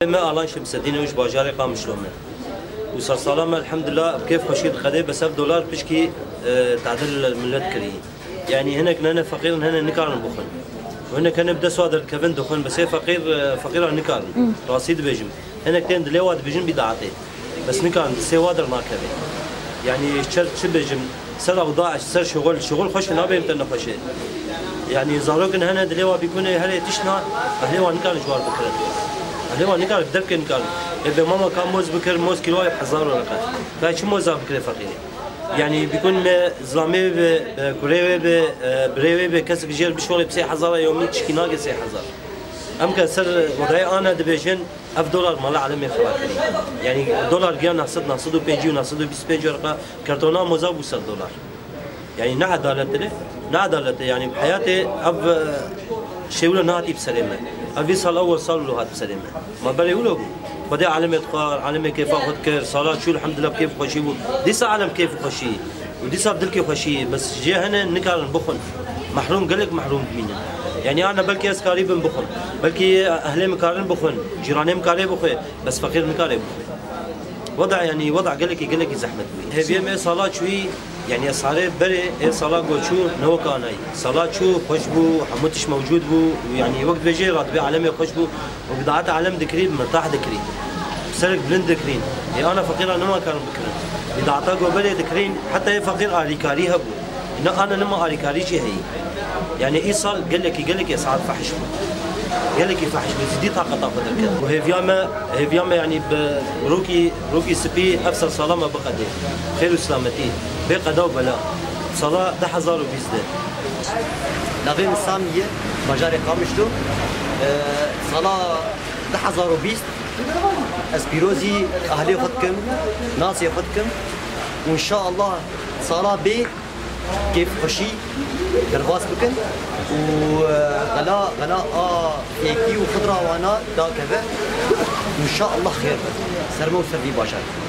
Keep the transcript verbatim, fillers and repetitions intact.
Me Alan Şemseddîn û ji bajarê Qamişlo me. Û sersala me elhamdulillah bi kêf xweşî diqedê, bes ev dolar pişkî, e, tadil millet kirî. Yanî hinek nene feqîr in, hene nikarin bixwin. Û hinek hene bi dest wa derdikevin dixwin, bes ê feqîr, e, feqîra nikarin. Rastî dibêjim. Hinek tên dilê wa dibêjin bîdaetê. Bes nikarin, destê wa dernakeve. Yanî çer çi bêjim, ser ew DAIŞ, ser şixul, şixul xweş e, nabêjim te nexweş e. Yanî zarokin hene dilê wa bîkunê herê tişt na, ehlê wa nikarin ji war bikirin. Ehlê wa nikarin, bi derkê nikarin. Ê bê mama ka moz bikir, moz kîloya hezar werqe. Ka çi moza bikire feqîrê? Yanî bikun me zilamê be, be kurê wê be, e, birê wê be, kesek jêr bişolê bi sê hezar ew min tişkî nake sê hezar. Em ke ser wedayê ana dibêjin, ev dolar mala alemê xira kirî. Yanî dolar giya neh sed, neh sed û pêncî û neh sed û bîst û pênc werqa, kartona moza bû sed dolar. Yanî ne edalet e, ne edalet e. Yanî bi heyatê ev, e, şêwilo nehatî bi serê me. Ev vî sal ewil sal wilo hat bi serê me. Ma berê wilo bû. Xwedê alemê dixwar, alemê kêfa xwe dikir, sala çû elhamdulillah bi kêf û xweşî bû. Dîsa alem kêf û xweşî. Û dîsa bi dil kêfxweşî, bes jê hene nikarin bixwin. Mehrûm, gelek mehrûm dimînin. Yanî ana belkî ez karîbim bixwim. Belkî ehlê min karin bixwin, cîranê min karê bixwe, bes feqîr nikare bixwe. Weda, yanî weda gelekî, gelekî zehmet bû. Hêviyê me sala çûyî, yanî esarê berê ê sala go çû ne wek anayî. Sala çû xweş bû, hemû tişt mewcûd bû û yanî wek dibêjê radibê alemê xweş bû. Û bîdaeta alem dikirî, mirtah dikirî. Serek bilind dikirîn. Ê ana feqîra nema karin bikirin. Bîdaeta goberê dikirîn, heta yê feqîr alîkarî hebû. Îna ana nema alîkarî jî heyî. Yanî îsal gelekî, gelekî esar fehiş bû. Gelekî fehiş bû. Zîdî taqeta xwe derket. Û hêviya me, hêviya me yanî bi rokî, rokî spî ev ser sala me biqedê. Xêr û selametî. Bê qeda û bela. Sala du hezar û bîst de. Navê min Samî ye, bajarê Qamişlo. Ee, sala du hezar û bîst ez pîrozî ahlê xwe dikim, nasê xwe dikim. Û înşaallah sala bê kêfxweşî derbas bikin û, e, xela, xela a fêkî û xidra wana dakeve. Înşaallah xêr be. Ser me û ser vî bajarê.